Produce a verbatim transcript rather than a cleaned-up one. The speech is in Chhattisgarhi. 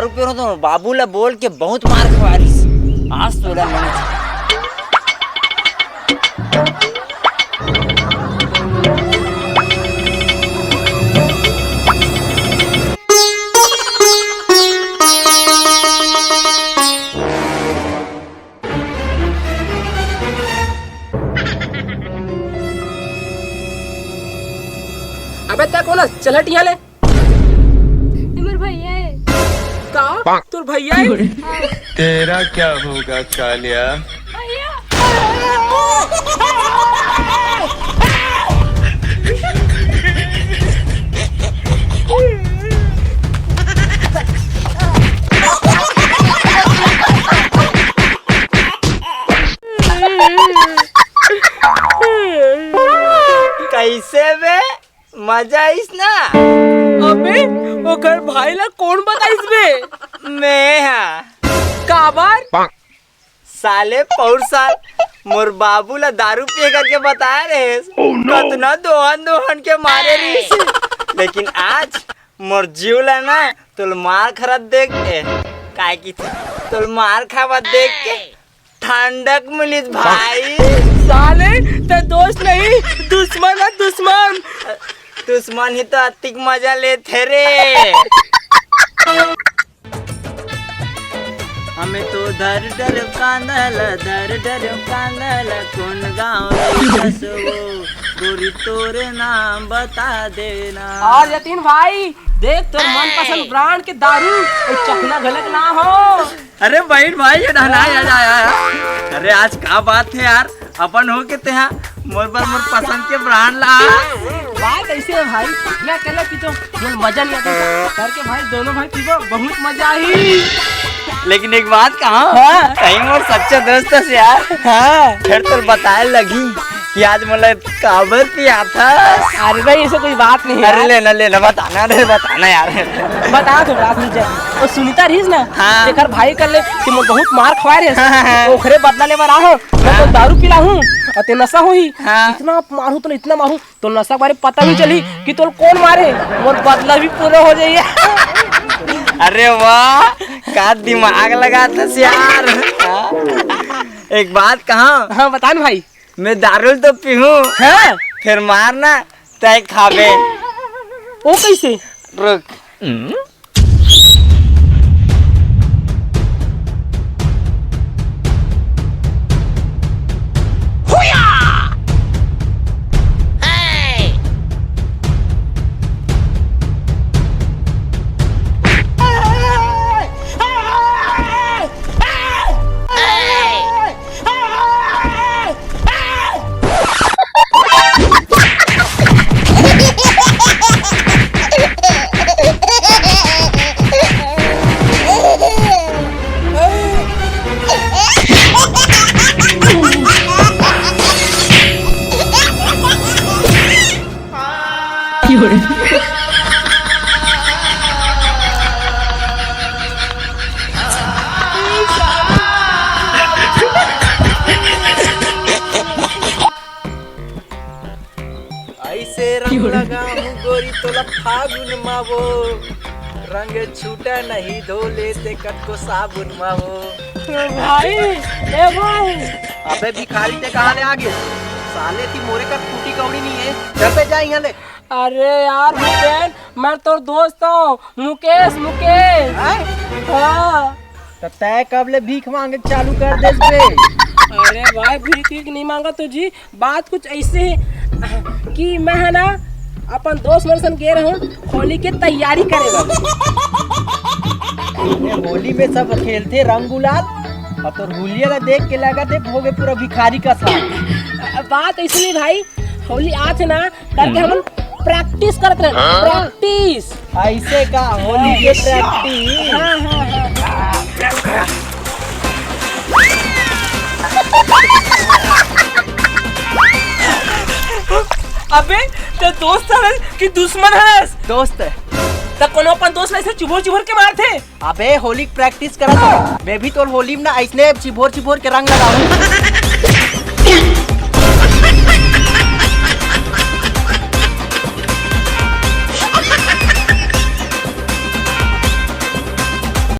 दारू पी रहा हूँ तो बाबू ला बोल के बहुत मार खवा रही। आज तो ला मैंने अबे तक हो ना, चल हट यहाँ ले। ये मोर भैया है। का? तोर भैया है? तेरा क्या होगा कालिया? भैया। कैसे बे? मजा आइस ना? अबे, ओकर भाई ला कौन बताइस बे? मैं हा। काबर? साले पौर साल मोर बाबू ला दारू पिए करके बताए रहेस। Oh no! कतना दोहन दोहन के मारे रहिस। लेकिन आज मोर जीव ला ना, तोल मार खरत देख के, काय की तोल मार खावत देख के ठंडक मिलिस भाई। साले, ते दोस्त नहीं, दुश्मन है, दुश्मन। दुश्मन ही तो अतिक मजा लेथे रे। हमें तो दर डर कांदल, दर डर कांदल, कौन गाँव रहिस वो, गोरी तोरे नाम बता देना। और जतिन भाई, देख तोर मनपसंद ब्रांड के दारू, अउ चखना घलक ना हो। अरे बहिन भाई, ये ना, ना, ये ना, ये ना। अरे आज का बात है यार, अपन हो के तेहा मोर बर मोर पसंद के ब्रांड ला। बात ऐसे है भाई, मैं अकेला पीता हूँ, मोर मजा नहीं आता करके भाई, दोनों भाई पीबो, बहुत मजा आई। लेकिन एक बात कहा, हाँ। कहीं मोर सच्चा दोस्त है यार। हाँ। फिर तो बताए लगी कि आज मोला काबर पिया था। अरे भाई, ऐसे कोई बात नहीं अरे यार। लेना, लेना, बताना, अरे बताना यार। बता तो रात में जब वो सुनीता रहीस ना, हाँ। तेकर भाई कर ले कि मोर बहुत मार खवाए रहे, हाँ, हाँ, हाँ। ओखरे बदला लेबर आहो, मैं तो हाँ। दारू पिला हूँ और ते नशा होही। हाँ। इतना मारू तो इतना मारू, तो नशा के बारे पता भी चली कि तोल कौन मारे, मोर बदला भी पूरा हो जाइए। अरे वाह, का दिमाग लगा था यार। हाँ। एक बात कहा, हाँ बता ना भाई। मैं दारू तो पीहूँ, हाँ। फिर मारना, तय खाबे। ओ कैसे? रुक। ऐसे रंग लगाऊं गोरी तोला फागुन मा वो, रंग छूटा नहीं धो लेते कटको साबुन मा वो। ए भाई, ए भाई। अबे भिखारी, ते कहाँ ले आ गे? साले ती मोरे कर फूटी कौड़ी नहीं है, चल बे जा यहाँ ले। अरे यार भूपेन, मैं तोर दोस्त हूँ, मुकेश, मुकेश। हैं? हाँ। त तय कब ले भीख मांगे चालू कर देस बे? अरे भाई, भीख भीख नहीं मांगा तो जी, बात कुछ ऐसे है कि मैं है ना अपन दोस्त मन सन गे रहूं होली के तैयारी करे बर। ये होली में सब खेलथे रंग गुलाल, और तोर हुलिया ला देख के लगा थे होगे पूरा भिखारी का साथ। बात ऐसे नहीं भाई, होली आज है ना करके हमन प्रैक्टिस करत रहे, हाँ? प्रैक्टिस। ऐसे का होली के प्रैक्टिस? हाँ, हाँ, हाँ। अबे, ते दोस्त हरस कि दुश्मन हरस? दोस्त है। त कोनो अपन दोस्त ला ऐसे चिभोर चिभोर के मारथे? अबे, होली के प्रैक्टिस करत हूँ। मैं भी तोर होली में ना ऐसने चिभोर चिभोर के रंग लगाऊं।